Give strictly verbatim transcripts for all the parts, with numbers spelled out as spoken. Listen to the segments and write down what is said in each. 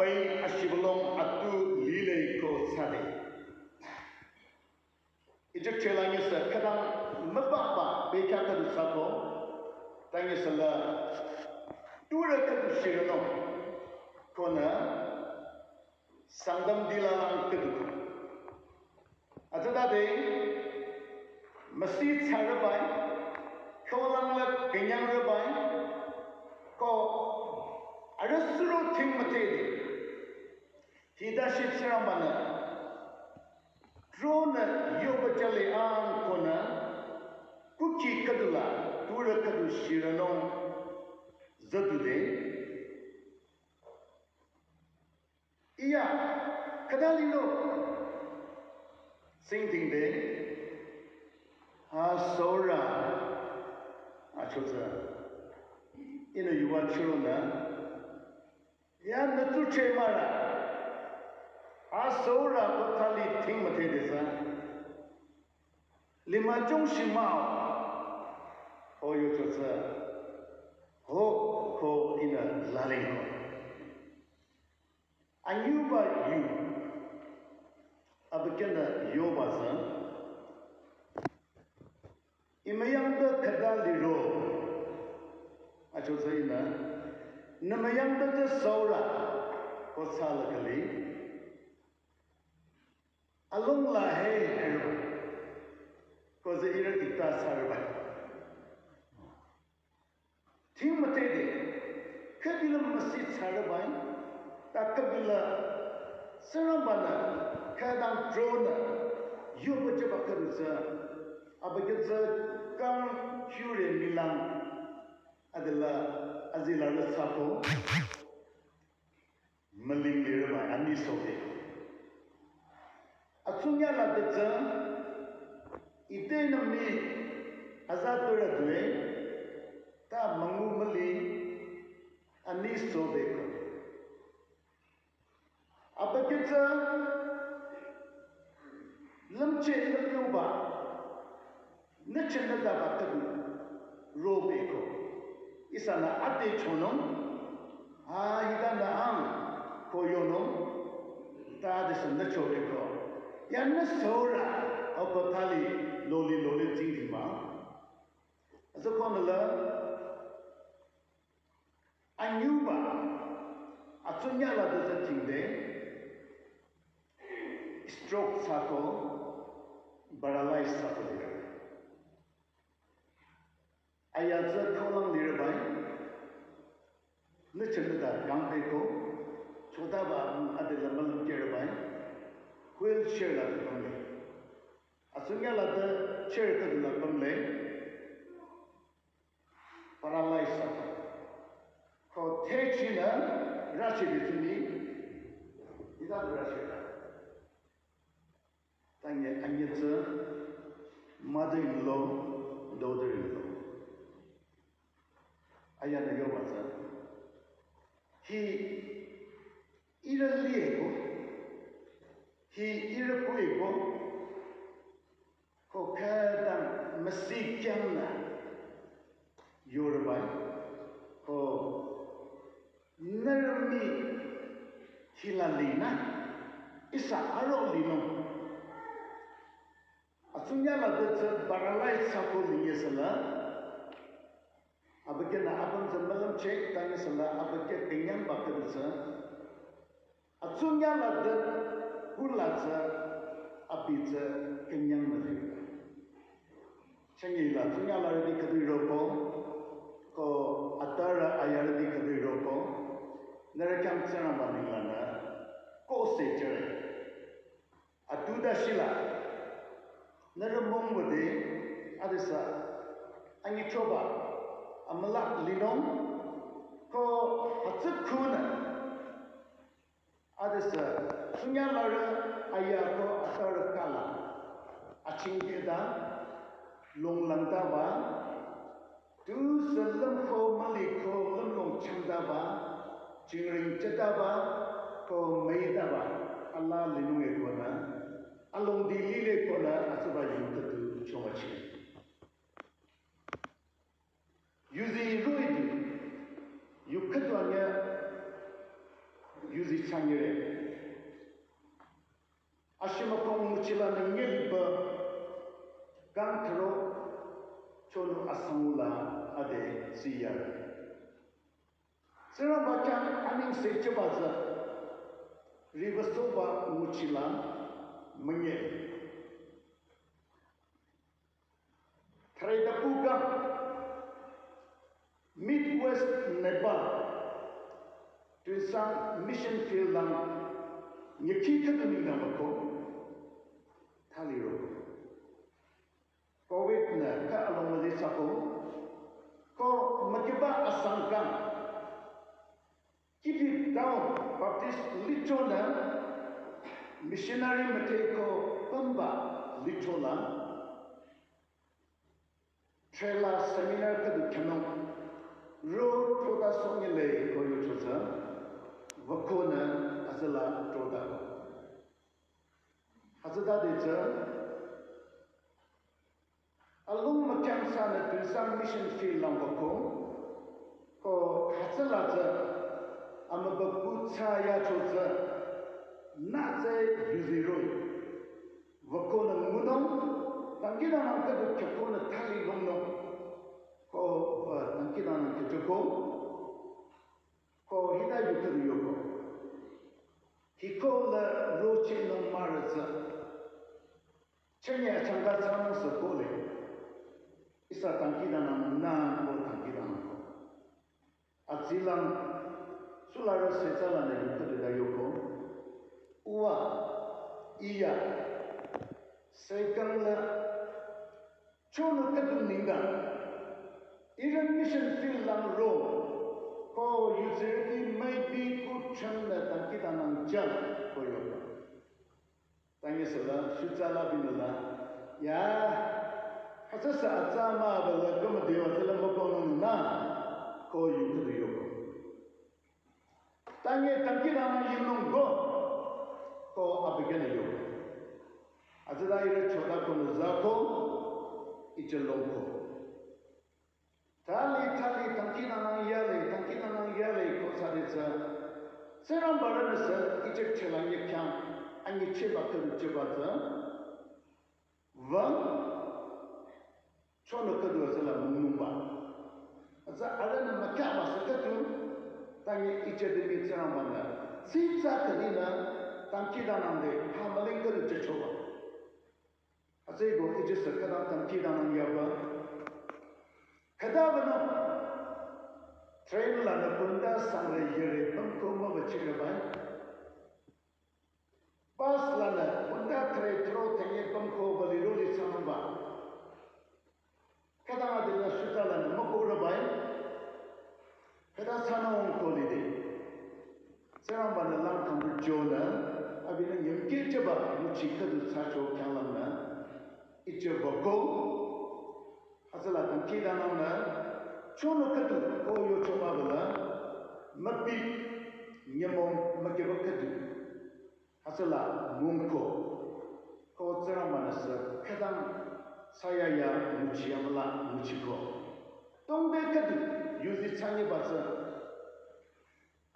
Bai ashibülung atu lile ko thsade. Ije chela nyisa khütang mübaba bekya khüdu thsako. Tanyisa la ture khüdu shirano. Kona Sangtam dilalang khüdu. Atsütade, müsi thsarübai, kyolang la künyang rübai, ko arüsuro thing mütede. Hita shi Tsingrangbanü, drone yoba jale ang kona, kuki khüdula, tura khüdu shiranung, zatude. Iya, khüta lilo. Singdingde. Ha sora. Achoza. Ino yuwa churona. Ya natu che mara. Ha sora ko thali thing mütede sa. Lima chong shimao. O yochoza. Ho ko ina laling ko. Anyuba yu, abükyünü yoba zü, imüyangda khüta liro, achoza ina, nümüyangda de sora, ko sala kali, along la he hero, ko ze ira ita sarba. Thing mütede, khübila müsi thsarübai, ta khübila Tsingrangbanü, khütang drone, yoba jaba khüdu tsü, abükyü tsü kang kyure milang, adela azila rü thsako. Müling lirübai ani sobe. Atsunya la de tsü, ite nami aza tura due, ta mangu müli ani sobe ko. Abükyü tsü, lümche lümyuba, nüche nüdaba tabi, robe ko. Ihsanü ate chonung, a hita nü ang, ko yonung, ta de sü nücho be ko. Ya nü sora, o ko thali, loli loli tsingdi ma. Azo ko nü la, anyuba, atsunya la de tsü tingde, stroke thsako, paralyze thsako lirü. Aya tsü kyolang lirübai, nüche nüda gangpeko, chodaba adela malüm kerübai, wheelchair la de pamle. Atsunya la de chair khüdu la pamle. Paralyze thsako. Ko thechinü rashi de tsuni, ida rashi da. Tanye anye tsü mother-in-law, daughter-in-law. Aya nü yoba tsü. Hi ira lieko. Hi ira kueko. Ko khütang müsi kyangnü yorübai, ko nührü mii hila linü, ihsa aro linung. Atsunya la de tsü paralyze thsako linye sala, abükyünü apüm tsü mülümche, tanye sala abükyü künyangba khüdu tsü, atsunya la de hula tsü abi tsü künyang müli. Changi la tsunya la rüdi khüdu roko, ko atara aya rüdi khüdu roko, nührü khyang Tsingrangba ninglanü, ko se chere. Atuda shila, nührü mongbo de, adisa, anyi choba, amüla linung, ko atsü khunü, adisa, tsunya larü aya ko atarü kala, achingkeda, longlangdaba, tusü lümko müliko lümlong changdaba, chingring chetaba, ko müidaba, ala linung ekonü, alongdi lile konü, atsuba yu khüdu chongachin. Yuzi roidu, yu khüdu anya, yuzi Ihsanü ngeliba kang thüro chonu asangula ade siya. Tsingrangba khyang anengse chüba tsü riwüsohba nguchila münye. Thredakuka Midwest Nepal Tuensang Mission Field lang nyükhi khüdu nengdang bako thali ro. Covid nü kha along müli sako ko mükiba asangkang Kiphire Town Baptist Lithro nü missionary mütheko pümba Lithro la trailer seminar khüdu khyanung ro troda songyele ko yochotsü wükonü azüla troda. Azüda de tsü alung mükyang sanü Tuensang Mission Field lang bako ko hütsüla tsü amübükuh thsa yachotsü nütsü yuziroi. Wükonü ngunung, dangkhidangnang khüdu khyükonü thali lungnung. Ko wü dangkhidangnang khüdu ko ko hita yu khüdu yoko. Hiko la rochehnung marütsü. Chünye achangka thsanung sü kole. Ihsa dangkhidangnang nü ko dangkhidangnang ko. Atsilang sularü setsala nü yu khüdu da yoko. Uwa, iya, sekang la chonu khüdu nengdang ihrü mission field lang ro ko yuzirüti müipi kuthang nü dangkhidangnang jang ko yoko. Tangi sela, shutsala binula. Ya, hütsüsü atsa mah bala kama dewa sela mükonung nü ko yu khüdu yoko. Tangi dangkhidangnang yinung ko ko abükyünü yoko. Azüda ihrü choda konü zako ichelong ko. Thali, thali, dangkhidangnang yale, dangkhidangnang yale, ko sade tsü. Tsingrangba rünü sü, ichek chelang yekhyang, anyi cheba khüdu cheba tsü. Wang, chonu khüdu azüla mungnungba. Azü arünü mükyaba sü khüdu, tangi iche demi Tsingrangba nü. Tsitsa khüdinü, dangkhidangnang de, ha müling khüdu chechoba. Atsüko iche sü khüta dangkhidangnang yaba. Khüta bana train lanü punda sangre yere pamko mübüchire bai. Bus lanü punda thre thro thenge pamko bali roli sangba. Khüta adila shuta lanü müko rabai. Khüta sana ong ko lide. Tsingrangba nü lang kangbu jonü, abinü nyümke cheba yuchi khüdu thsacho khyanglang nü, iche wüko, azüla dangkhidangnang nü, chonu khüdu ko yochoba bala, müpi, nyümong, mükiba khüdu. Azüla mungko, ko Tsingrangba nü sü, khütang sayaya yuchi amüla yuchiko. Tongbe khüdu, yuzi tsanyi ba tsü,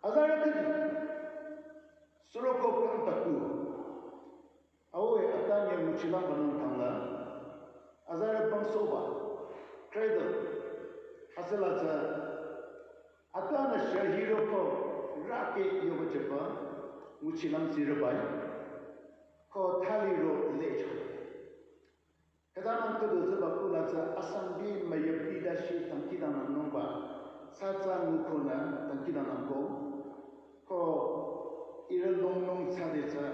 azarü khüdu, suroko kang taku. Aoe atanye nguchilang banung kangla. Azarü bangsoba, cradle, hütsüla tsü, atanü shahiroko, rake yoba chepa, nguchilang sirabai. Ko thali ro lecho. Khütanang khüdu züba kula tsü asangbi müyüpi dashi dangkhidangnang nungba. Tsatsa ngukonü dangkhidangnang ko. Ko ihrü longnung tsade tsü.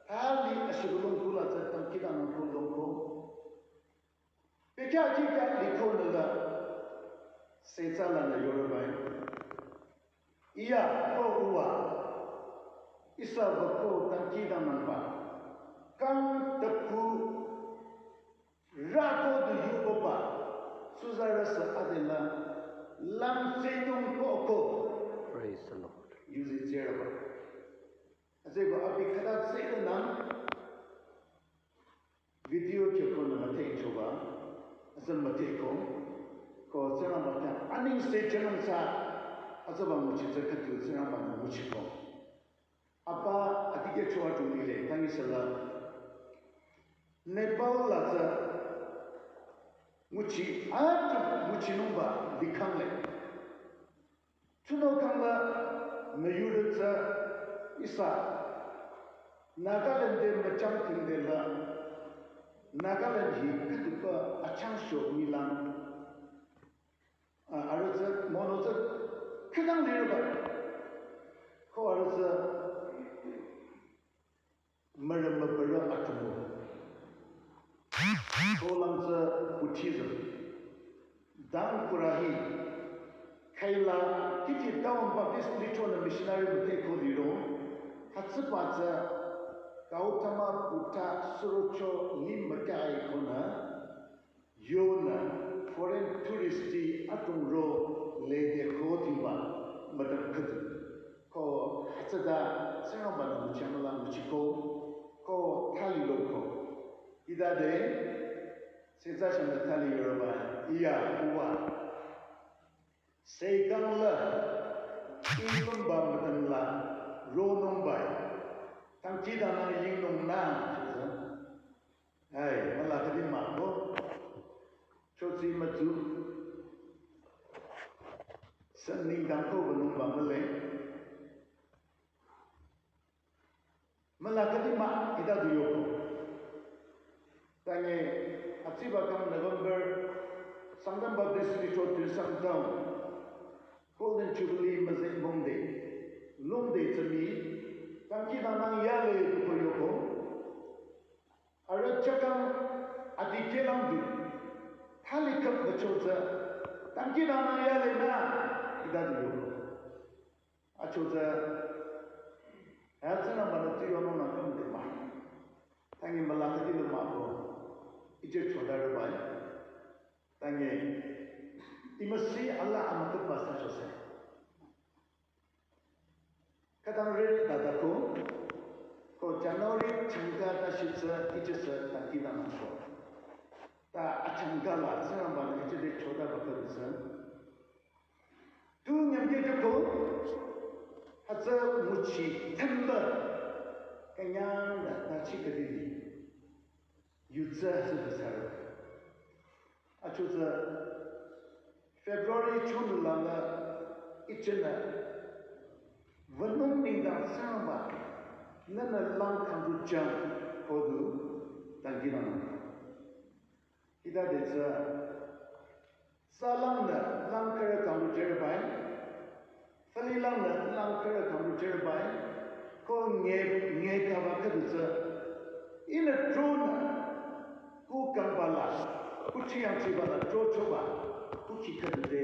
Thali ashibulung kula tsü dangkhidangnang ko longko. Pekya kika likonü la. Setsala nü yorübai. Iya, ko uwa, ihsa wüko dangkhidangnangba, kang taku, rako du yukoba, suzarüsü adela, lang tsedung koko. Praise the Lord. Yuzi tsiraba. Azeko abi khüta tsirü nang, video kyo ko nü müthehchoba, azü müthehko, ko Tsingrangba khyang anengse chenung sa, azüba nguchi tsü khüdu Tsingrangba nü nguchiko. Apa adikeh chowa chunile, tangi sala, Nepal la tsü nguchi, atüm nguchinungba likhang le. Tunüo khangla müyurü tsü ihsa Nagaland te müchang tingde la, Nagaland hi khüdupa achangcho milang. A, arüh tsü, mono tsü, khütang lirüba. Ko arüh tsü, mürü mübürü atümung. Ko lang tsü Buddhism. Dang kurahi. Khaila, titi Taung Baptist Lithro nü missionary müteko liro. Hütsüba tsü, Gautama Buddha surocho ni mükai konü. Yonü foreign tourist ti atümung ro lede ko tingba müdüm khüdu. Ko hütsüta Tsingrangba nü nguchi amüla nguchiko. Ko thali loko. Hita de sitsa shanda thali yoroba iya uwa. Seikang la inglumba müdüm la ronungbai. Tangki dana yingnung na. Ai, müla khüdi mah ko. Chotsi mütsu. Sü nengdang ko wünungba mühle. Müla khüdi mah hita du yoko. Tangi atsiba kang November Sangtam Baptist Lithro Tuensang Town Golden Jubilee müzeh mongde. Longde tsümi. Tangki dana yale du ko yoko. Arüh chakang adikehlang du. Thali khüp mücho tsü. Tangki dana yale na. Hita du yoko. Acho tsü. Ya tsü nü münü tu yonung nü khüm de mah. Tangi müla khüdi lü mah ko. Ije chodarü bai. Tangi. Imüsi ala amütüp basa chose. Khütang re dada ko, ko January changka ta shitsü, ichitsü ta kina nangko. Ta achangka la Tsingrangba nü ichide choda baka bisü. Tu nyamke joko, hütsü nguchi temba, kanyang da, da chi kadini. Yutsü hütsü bisarü. Achotsü February chon lala ichinü wünung nengdang sangba nünü lang kangdu jang kodu dangkinang. Hita detsü salang nü lang kere kangdu jere bai. Thali langnü lang kere kangdu jere bai, ko nge, nge kaba khüdu tsü. Ihnü tronü, ku kangba la, ku chiyangchiba la tro choba, ku khi khüdu de.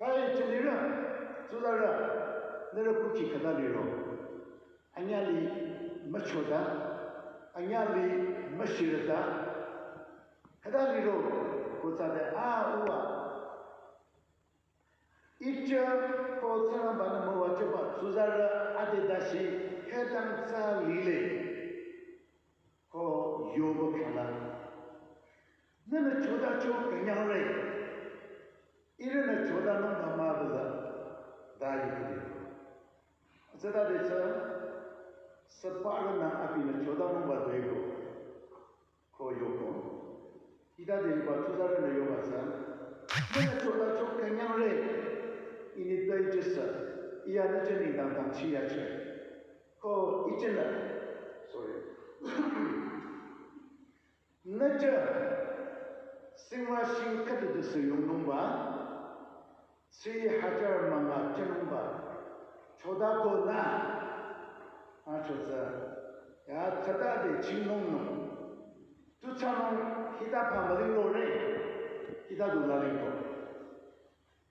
Hai, chelirü, tsularü, nührü ku khi khüda liro. Anyali müchoda, anyali müshirüda. Khüda liro, ku tsade, a, uwa. Ichü ko Tsingrangba nü müwajüba tsuzarü ade dashi khütang tsa lile. Ko yobo khala. Nünü choda cho künyangre. Ihrünü chodanungba mah bela. Da yikide. Tsüta detsü, süparünü abinü chodanungba dego. Ko yoko. Hita de hiba tsuzarünü yoba tsü. Nünü choda cho künyangre. Ini dai jesa. Iya nü jeni dang dang chi ya che. Ko ichinü. Sorry. Nü je. Singwa shing khüdu de sü yongnungba. Tsü hajar münga chenungba, choda ko na, achotsü, ya tsada de chingnung nung, tu chanung hita pa müling lo re, hita du laling ko.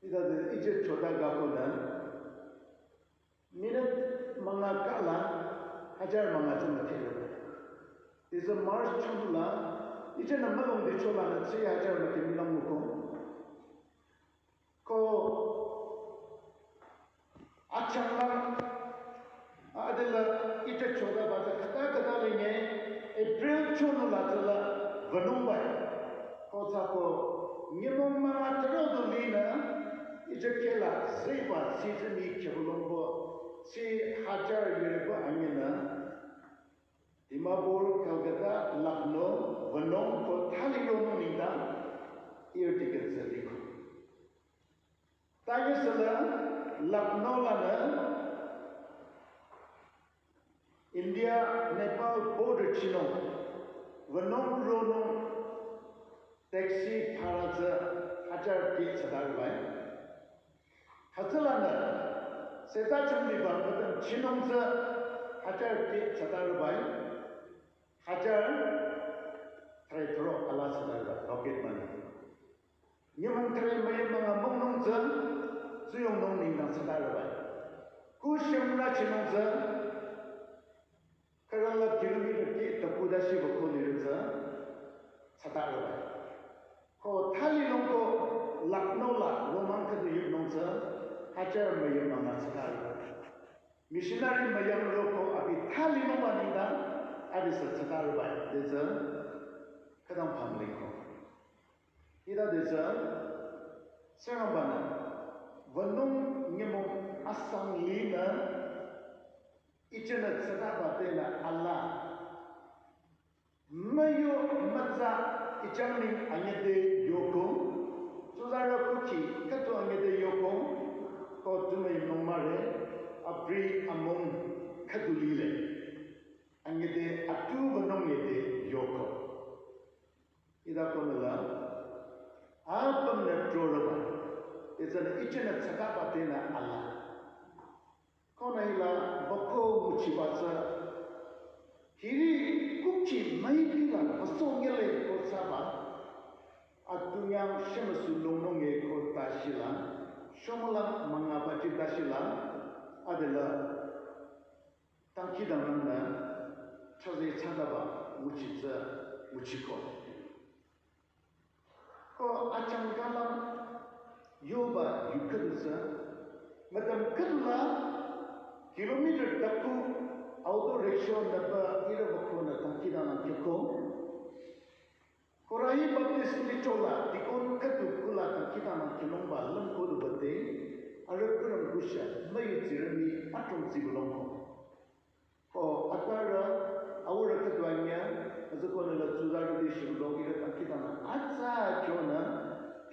Hita de ije choda ga ko na, minute münga kala, hajar münga tsü müthelo. Is a March chon la, ije na mülung de chola na tsü hajar müthelo mülung ko. Ko achanglang adela ite choda bata khüta khüta lenye April chon la tsüla wünungbai. Ko tsü ko nyümong münga thüro du linü ite kela zeba season ni kebulongbo si hajar yureba anyina. Dimapur Lahore, Kolkata, Lucknow, wünung ko thali ronung nengdang air ticket tsü liko. Ta yusüla Lucknow lanü India Nepal border chinung wünung ronung taxi bhara tsü hajar kih thsataribai. Hütsülanü seta changdiba mütüm chinung tsü hajar kih thsataribai. Hajar thüre thüro ala thsataribai pocket money. Nyümong thüre müyü münga mongnung tsü tsuyongnung nengdang thsataribai. Ku shemla chinung tsü khürüla kilometer kih taku dashi wüko lirü tsü thsataribai. Ko thali nung ko Lucknow la romang khüdu yungnung tsü hajar müyü münga thsataribai. Missionary müyang roko abi thali nungba nengdang abi sü thsataribai. Detsü khütang family ko. Hita detsü Tsingrangbanü wünung nyümong asang linü ichünü thsataba tenü ala müyo mütsa ichangning anyüde yoko, tsuzarü kukhi khüdu anyüde yoko, ko tumüi nung mare, apri among khüdu lile. Anyüde atu wünung yede yoko. Hita konüla apümnü trorüba. Etsünü ichünü thsataba tenü ala. Konü hila bako nguchiba tsü hiri kukhi müipi la baso ngele ko thsaba. Atunyang shemüsu longnung e ko tashila. Shomüla münga baji tashila. Adela dangkhidangnangnü thsaze thsadaba nguchi tsü nguchiko. Ko achangkalang yoba yu khüdu tsü mütüm khüdula kilometer taku auto rickshaw nüba ihrü wükonü dangkhidangnang kiko. Korahi Baptist Lithro la deacon khüdu kula dangkhidangnang kinungba lümko du bate, arüh kurang kusha müyudsirü mii atümung tsibülongko. Ko atarü awürü khüdu anyüh, azakonü la tsuzarüti shibülong ihrü dangkhidangnang atsa kyonü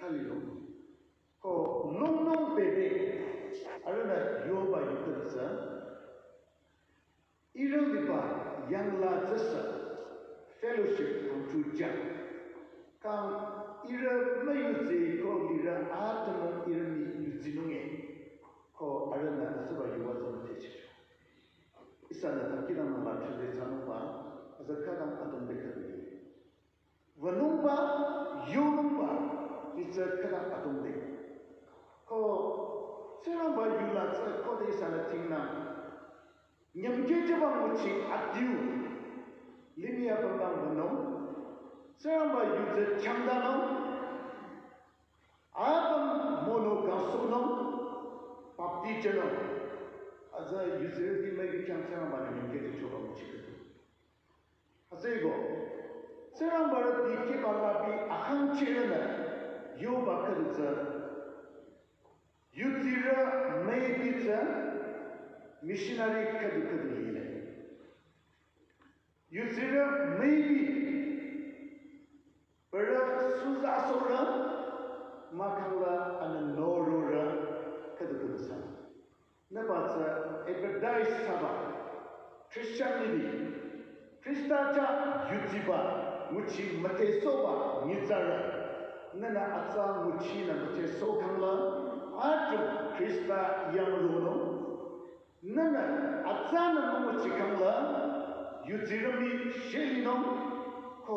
thalilong. Ko longnung bebe, arühnü yoba yu khüdu tsü ihrü liba yangla tsüsü fellowship kangchu jang. Kang ihrü müyudsi ko ihrü atümung ihrü mii yudsinung e. Ko arühnü asüba yuwa tsü müdhechicho. Ihsanü dangkhidangnang la thsaze thsanungba, aza khütang atümung de khüdu. Wünungba, yonungba, itsü khütang atümung de. Ko, Tsingrangba yula tsü khode ihsanü thingnang. Nyümkehjüba nguchi adiu, limih apümlang wünung. Tsingrangba yu tsü changdanung. Apüm mono kangsohnung, baptijünung. Aza yudsirüti müipi khyang Tsingrangbanü nyümkehjüchoba nguchi khüdu. Hütsüeko, Tsingrangbarü dikehba labi akhangchirünü yoba khüdu tsü, yudsirü müipi tsü missionary khüdu khüdu lile. Yudsirü müipi bürü suza sohrü, mahkhangla anü nororü khüdu khüdu thsa. Nüba tsü advertise thsaba, Christianity, Khrista chah yudziba nguchi müdhesohba nyitsarü, nünü atsa nguchinü müdhesoh khangla, atu Khrista yangronung, nünü atsanü münguchi khangla, yudsirü mii shelinung, ko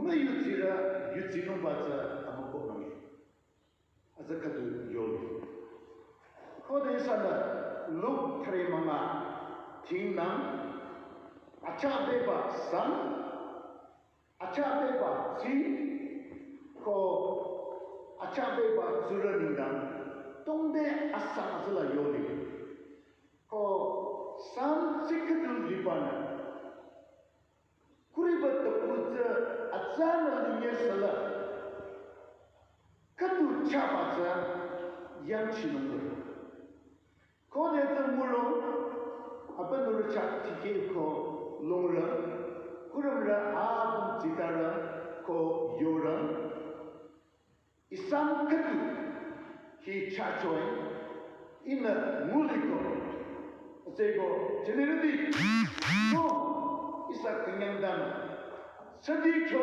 müyudsirü yudsinungba tsü amükohnung e. Aza khüdu yole. Khode ihsanü Luk thüre münga thingnang, achahbeba san, achahbeba tsi, ko achahbeba tsurü nengdang, tongde asang azüla yole. Ko san tsi khüdu libanü, khüriba taku tsü atsanü linye süla, khüdu chahba tsü yangchinung liro. Khode tsü mürong, abinürü chah tikehko longrü, Tam khüdu hi chachoi, ihnü nguliko, tsüko, generally, no, ihsa künyangdanü, sadi kyo,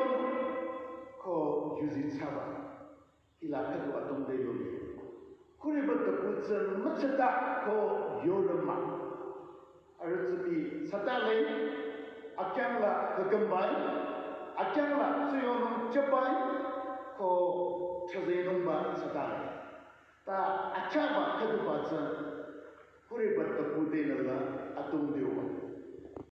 ko yuzi thsaba, hila khüdu atümde yole. Khürüba taku tsü mütsata ko yorüma. Arüh tsü mii thsatale, akyangla kakümbai, akyangla tsuyonung chabai, ko thsazenungba thsatale. Ta achaba khüduba tsü, khürüba taku tenüla atümde yoba.